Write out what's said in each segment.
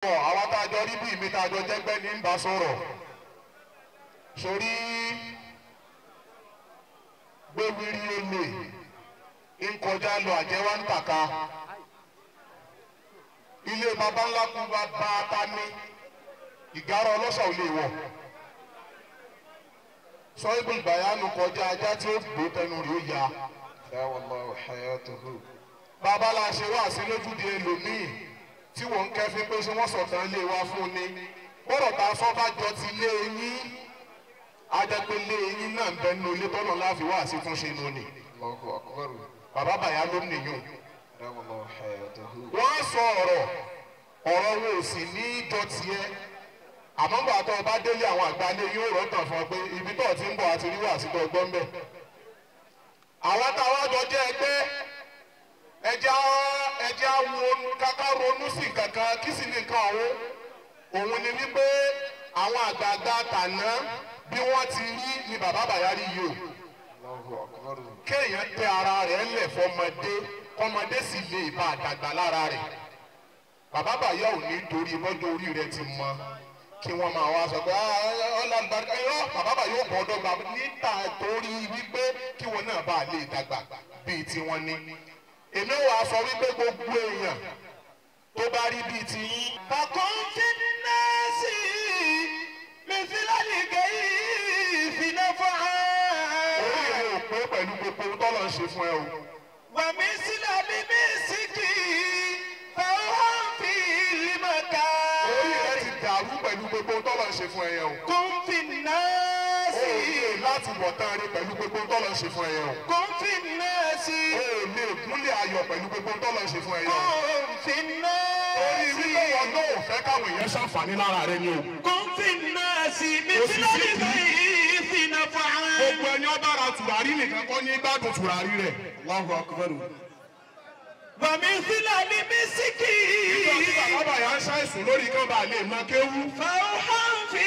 Àwọn tá a jọ rí bí mi tá a jọ jẹ́gbẹ́ ní ń bá sọ̀rọ̀ sórí gbéwìrì olè ń kọjá lọ àjẹwà ń tàka ilé baba ńlá kú bàbá ta ní ìgárá ọlọ́ṣà ò lè wọ̀ sọ́yìnbó ìgbàyànú kọjá ajá tí ó gbó tẹnu rẹ̀ ó ya. Bàbá la ṣe wá sí lójúde ẹlòmíì tí wọ́n ń kẹ́fín pé ṣé wọ́n sọ̀tàn lé wa fún ni bọ́rọ̀ tá a sọ bá jọ ti lé eyín ajẹ́pẹ́ lé eyín náà ń bẹ nínú ilé tọ́nà láfi wá sí fún ṣe nù ni. Bàbá bàyá ló nìyún. Wọ́n sọ ọ̀rọ̀ ọ̀rọ̀ wo sì ní jọ tiẹ̀ àmọ́ gbà tó o bá délé àwọn àgbálẹ̀ yóò rọ́tàn fún ọ pé ibi tó o ti ń bọ̀ àti rí wà sí tó o gbọ́ ń bẹ̀. Àwọn táwa jọ jẹ́ ẹgbẹ́ ẹjẹ́ awo kaka ronú sí kankan kí sì ní nǹkan ọ̀hún òun ni wípé àwọn àgbààgbà tàná bí wọ́n ti rí ni bàbá bàyá rí yìí o. Kéèyàn tẹ ara rẹ̀ lẹ̀ fọmọdé kọmọdé sì lè bá àdàgbà lára rẹ̀. Bàbá bàyá ò ní torí bọ́jọ́ orí rẹ̀ ti mọ kí wọ́n máa wá sọ pé ọlọ́dàgbà irọ́ bàbá bàyá ò bọ́ dọ́gba níta torí wípé kí wọn náà bá lè dàgbà bíi tiwọn ní. Èmi wàá sọ wípé gbogbo èèyàn tó bá rí bíi ti yín. Bàkún fi nẹ́ẹ̀sì mi fi lálìgẹ́ yìí fi náà fún wa. Orí rẹ̀ ò pé pẹ̀lú gbogbo ohun tọ́lọ̀ ń ṣe fún ẹ o. Wà mí sílẹ̀ ní mí sí kì í fọwọ́n fi lè ká. Orí rẹ̀ ti dàrú pẹ̀lú gbogbo ohun tọ́lọ̀ ń ṣe fún ẹ yẹn o. Kún fi nẹ́ẹ̀sì. O lè láti wọ̀ tán rí pẹ̀lú gbogbo ohun tọ́lọ̀ ń ṣe fún ẹ yẹn o. Kún fi nẹ́ẹ̀sì. O lè gúnlẹ̀ ayọ̀ pẹ̀lú gbogbo ohun tọ́lọ̀ ń ṣe fún ẹ yẹn o. Kún fi nẹ́ẹ̀sì. Orí wípé wọn náà ò fẹ́ káwọn èèyàn ṣàǹfààní lára rẹ ni o. Kún fi nẹ́ẹ̀sì mi fi lálìgẹ́ yìí fi náà fún wa. Gbogbo ẹni ọba ra tùràrí nìkan kọ́ ní gbádùn tùràrí rẹ̀. Allahu akbar. Wà mí sílẹ̀ ní mí sí kì í. Ìjọ tí bàbá bàyà ń ṣàìsùn lórí kan bá lè mọ kéwú. Fọwọ́n fi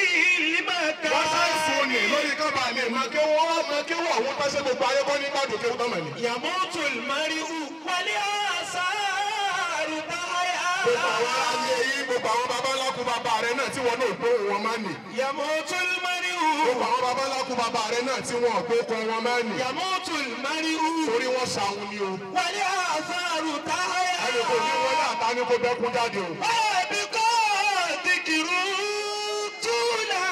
lè máa ká. Wọ́n ṣàìsùn òní lórí kan bá lè mọ kéwú. Wọ́n wá mọ kéwú àwọn tọ́ṣẹ́ gbogbo ayé kọ́ ní gbádùn kéwú tọ́mọ̀ ni. Yàmútu mari'u wálé àṣàrù táyà. Gbogbo àwọn ará ilé yín, gbogbo àwọn baba ńlá kú bàbá rẹ náà tí wọn náà gbóhùn wọn máa nì. Yàmútu mari'u. Gbogbo àwọn baba ńlá kú bàbá rẹ náà tí wọn gbókun wọn máa nì. Yàmútu mari'u. Torí wọ́n ṣàwọn ni o. Wálé àṣàrù táyà. Ẹnì kò ní wọlé àtàní kó bẹ́kún jáde o. Báàbí kò dìkìrú túlà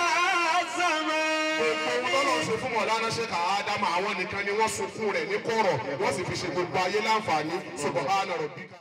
sàmà. Gbogbo ohun tọ́lọ̀ ṣe fún Mọ̀lánà Ṣèkà Ádámù àwọn nìkan ni wọ́n sunkún rẹ̀ ní kọ̀rọ̀ wọ́n sì fi ṣe gbogbo ayé láǹfààní. Subhana rabbika.